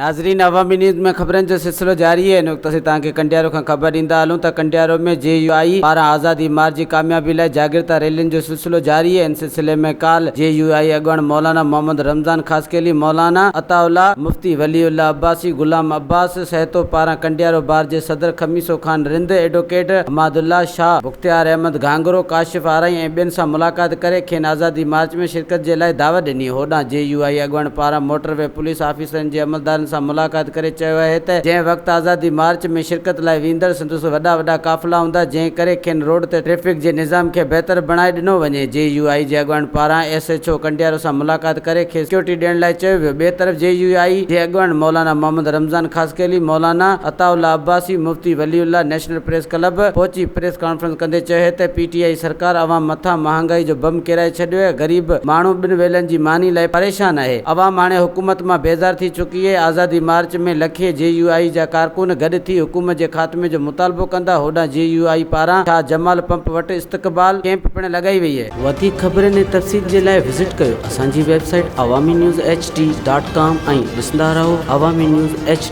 ناظرين عوامي نيوز ۾ خبرن جو سلسلو جاري آهي. هن وقت اسين توهان کي ڪنڊيارو کان خبر ڏيندا هلون ته ڪنڊيارو ۾ جي يو آء پاران آزادي مارچ جي ڪاميابي لاء جاڳرتا ريلين جو سلسلو جاري آهي. ان سلسلي ۾ ڪالهه جي يو آء اڳواڻ مولانا محمد رمضان خاصخيلي، مولانا عطاء الله، مفتي ولي الله عباسي، غلام عباس سهتو پاران ڪنڊيارو بار جي صدر خميسو خان رند، ايڊووڪيٽ حماد الله شاهه، مختيار احمد گهانگهرو، ڪاشف آرائين ۽ ٻين سان ملاقات ڪري کين آزادي مارچ ۾ شرڪت جي لاء دعوت ڏني. هوڏانهن جي يو آء اڳواڻ پاران موٽر وي پوليس آفيسرن جي عملدارن سان ملاقات ڪري چيو اهي ته جنهن وقت آزادي مارچ ۾ شرڪت لاء ويندڙ سندس وڏا وڏا قافلا هوندا جنهن ڪري کين روڊ تي ٽريفڪ جي نظام کي بهتر بڻائي ڏنو وڃي. جي يو آء جي اڳواڻ پاران ايس ايڇ او ڪنڊيارو سان ملاقات ڪري کيس سيڪيورٽي ڏيڻ لاء چيو ويو. ٻئي طرف جي يو آء جي اڳواڻ مولانا محمد رمضان خاصخيلي، مولانا عطاء الله عباسي، مفتي ولي الله، نيشنل پريس ڪلب پهچي پريس ڪانفرنس ڪندي چيو ته پي ٽي آء سرڪار عوام مٿان مهانگائي جو بم ڪيرائي ڇڏيو آهي، غريب ماڻهو ٻن ويلن جي ماني لاء پريشان آهي، عوام هاڻي حڪومت مان بيزار ٿي چڪي آهي، آزادي مارچ ۾ لکين جي يو آء جا ڪارڪن گڏ ٿي حڪومت جي خاتمي جو مطالبو ڪندا، هوڏانهن جي يو آء پاران شاهه جمال پمپ وٽ استقبال ڪئمپ پڻ لڳائي وئي آهي. وڌيڪ خبرن ۽ تفصيل جي لاء وزٽ ڪيو اسان جي website Awami news H D dot com ۽ ڏسندا رهو عوامي نيوز ايڇ ڊي.